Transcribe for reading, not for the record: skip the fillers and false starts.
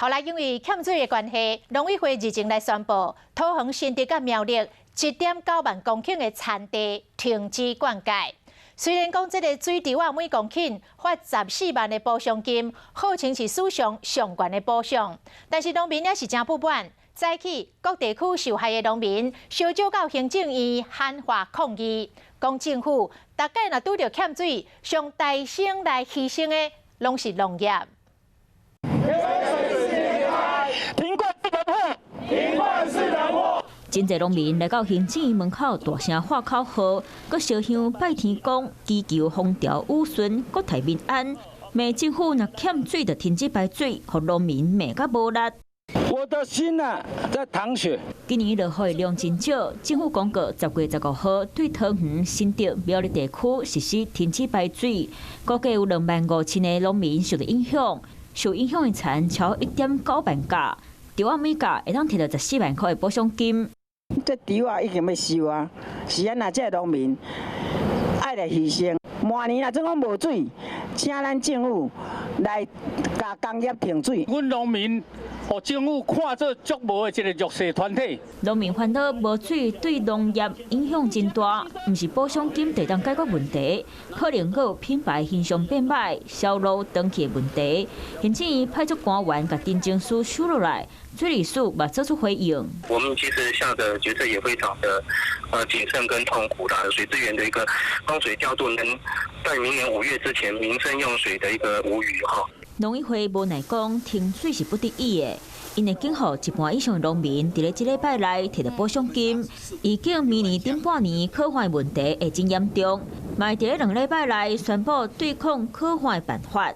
後來因為欠水的關係，農委會日前來宣布，桃園新竹佮苗栗1.9萬公頃的田地停止灌溉。雖然講這個水池仔每公頃發14萬的補償金，號稱是史上上懸的補償，但是農民也是誠不滿。早起各地區受害的農民，相招到行政院喊話抗議，講政府逐擺若拄著欠水，上大聲來犧牲的，攏是農業。停灌是人禍，停灌是人禍。真濟農民來到行政院門口，大聲喊口號，閣燒香拜天公，祈求風調雨順、國泰民安。罵政府若欠水就停止排水，予農民罵甲無力。我的心啊，在淌血。今年落雨量真少，政府公告10月15號對桃園、新竹、苗栗地區實施停止排水，估計有25,000個農民受到影響。受影響的田超1.9萬甲，池仔每甲會當提著14萬塊的補償金。這池仔已經欲收啊，是按怎這農民愛來犧牲？明年若準講無水，請咱政府來共工業停水。阮農民予政府看做足無的一個弱勢團體。農民煩惱無水對農業影響真大，毋是補償金就當解決問題，可能閣有品牌形象變歹、銷路斷去的問題。行政院派出官員共陳情書收落來，水利署嘛做出回應。我們其實下的決策也非常的謹慎跟痛苦啦。水資源的一個供水調度能在明年5月之前，民生用水的一個無虞哈。農委會無奈講停水是不得已的，𪜶會警予一半以上的農民佇咧這禮拜內提著補償金，預警明年頂半年渴旱問題會真嚴重，嘛佇咧2禮拜內宣布對抗渴旱的辦法。